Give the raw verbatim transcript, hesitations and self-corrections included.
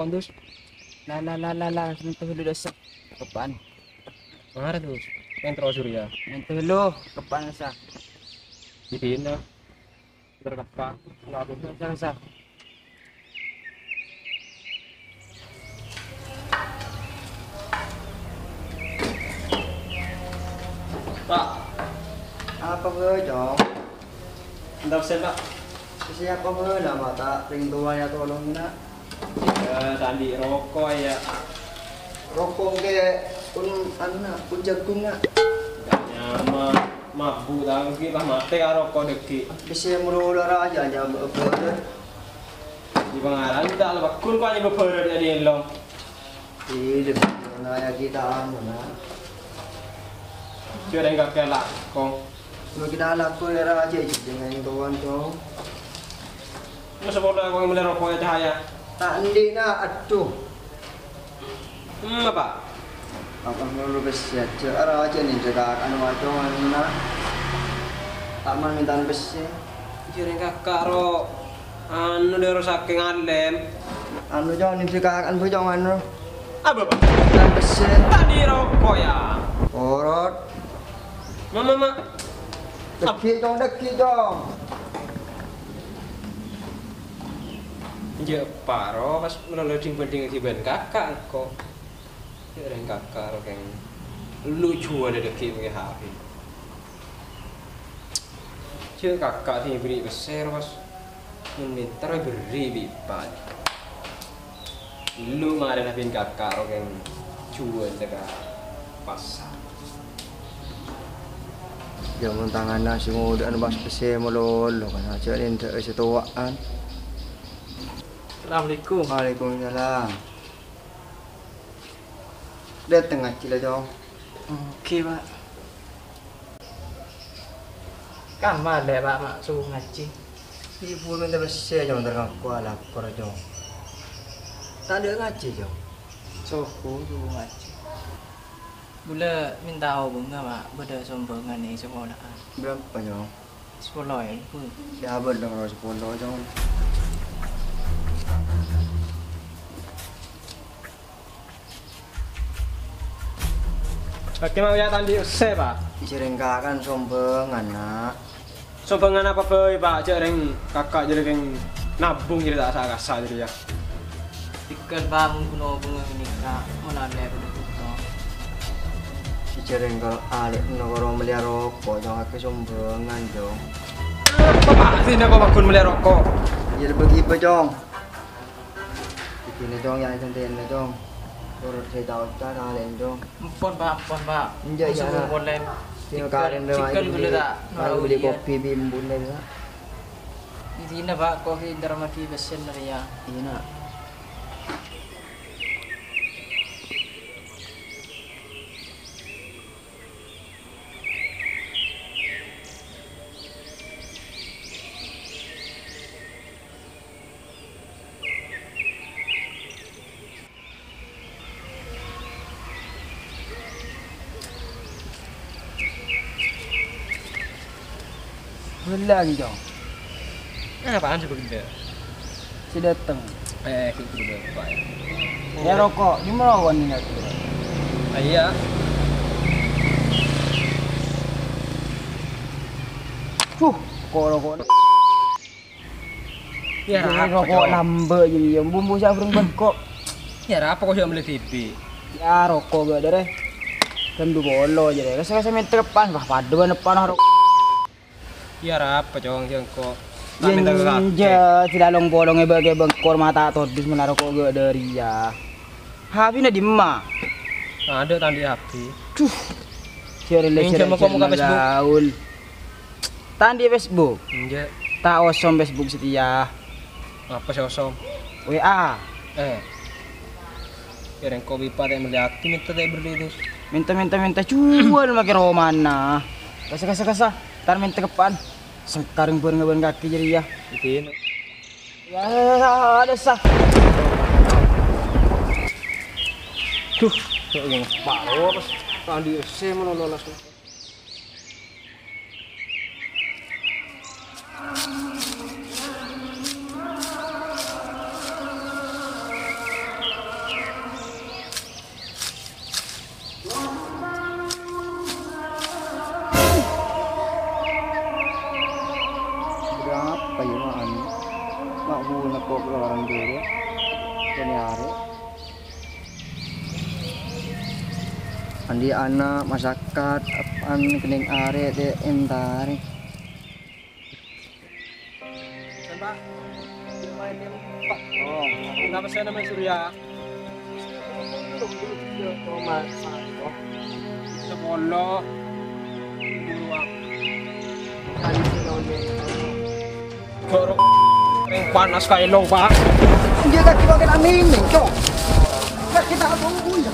Dus. La, la, la, la, la, sentuh dulu, Dos. Kepaan. Mara, Dus. Pengen terus, Surya. Sentuh dulu, kepaan, sa. Di sini. Terus, Kak. Lalu. Sa, sa. Pak. Apa, Bro, Cong? Entar saya, Pak. Siapa, Bro? Nama tak ring tua ya, tolong, nak. Ya, tadi rokok, ya. Rokok ke, pun, anu, nak, pun jagung, nak. Enggak nyaman. Mabuk, tapi lah mati karo rokok, degi. Bisa mulai aja, aja, Bro. Di pangaran, tak lepas kun, Pak, ini beberapa jadi elong. Iyâ, lebbi nanya kita anu, nah. Jâ' rèng kakè alako. Lo kita alako lèra ajâ jâ' dengan kawan, Cong. Terus apa udah kau melè rokok ya, Cahaya? Tak endi, nah, aduh. Hmm, apa? Apa perlu besi aja? Ara aja nih, jaga anu, Cong, anu, nah. Tak mau minta besi. Jâ' rèng kakak ro, anu, dero sakèng alèm. Anu, Cong, nèng sè kakan, Bu, Cong, anu. Apa, Pak? Kan pèssè. Tadi rokok, ya. Orot. Mama, ma. Dâgghi', Cong, dâgghi', Cong. Jâ' paro pas melolo ding-banding ghi bân kakak engko'. Jâ' rèng kakak ro kèng lu jhuwâlâ dâgghi' mangkè habis. Jâ' kakak sè èberri' pèssè, Ros. Mon mènta èberri' bi' Ippa. Lu marèna bân kakak ro kèng jhuwâlâ ka pasar. Jâ' mon tanganna sè ngodâ'ân pas pèssè malolo, kan ajâ' nèndhâ'â sè towa'an. Assalamualaikum. Waalaikumsalam. Dâteng ngajhi la, Cong. Oke, Pak. Kamma lè, Pak, ma' subuh ngajhi? Ibu minta pèssè, Cong, terkangko alapor, Cong. Tadâ' ngajhi, Cong. Subuh, subuh ngajhi. Bulâ minta obângnga, Pak, bâdâ sombhângan è sakola'an. Berapa, Cong? Sapolo èbu. Ya, bâdâ karo sapolo, Cong. Bâghi mau ya tandhi usse, Pak? Jâ' rèng kakan sombhângan, Na'. Sombhângan apa bhâi, Pak? Jâ' rèng kaka' jârèya kèng nabung jârèya ta' sa-kasa jârèya. Tikel, Pak, mon ghun obângnga ghânèka, mon alè bâdâ bhuto. Jâ' rèng karo alè nokoro mellèya roko', Cong, kakè sombhângan, Cong. Apa, Pak? Sènga' kok ghun mellèya roko'? Iyâ, lebbi ghibâ, Cong. Dina, Cong, ya, santèna, Cong. Turut sè ta' oca kalèn, Cong. Empon, Pak, empon, Pak. Enjâ', ya, Cong. Sè kalèn, Cong, beli kopi bi' embun, ya. Dina, Pak, kopi entar magi pèssèna rèya. Iyâ, Na'. Ghellâ' ghi, Cong. Apaan sih begitu? Sè dâteng. Eh, sè begitu, Pak, ya. Ya, roko'. Cuma lawan ini aku. Ah, iya. Cuh, kok roko'. Ya, roko' lambâ' jârèya. Bumbu sè abhâreng bengko. Ya, rapa kok sè mellè dhibi'? Ya, roko' ghâ' dârè. Ghân du polo jârèya. Kasa-kasa mènta keppan, wah, padâ bân eppan roko'. Ya, rapa, Cong, sè engko'? Ta' mènta kakè. Enjâ', sè lalong polong è bâ-, è bengko mata todus mèla roko' ghâ' dârèya. Habina dimma? Adâ' tandhi habi. Duh. Jârèya lè sè rajin Facebook. Gaul. Tandhi Facebook? Enjâ'. Ta' osom Facebook satèya. Apa sè osom? W A. Eh. Kèrèng kopi pa ta' mellèyaghi, mènta ta' èberri', Dus. Mènta, mènta, mènta, jhuwâl makè romana. Kasa, kasa, kasa. Tar mènta keppan. Sengkareng bhâreng bân kakè jârèya. Iyâ. Ya, ada sah. Duh, kok yang paro, pas tandhi esse mèlo lolos. Kok lorong dulu. Kene arè. Andi' ana' masyarakat, apaan kenning arè, de' entarè. Pak. Pak. Oh, kenapa saya namanya Surya? Sepuluh. Jorok. Reng panas kae lo, Pak. Dia tak kira kena miming, cok. Nggak kita tunggu ya.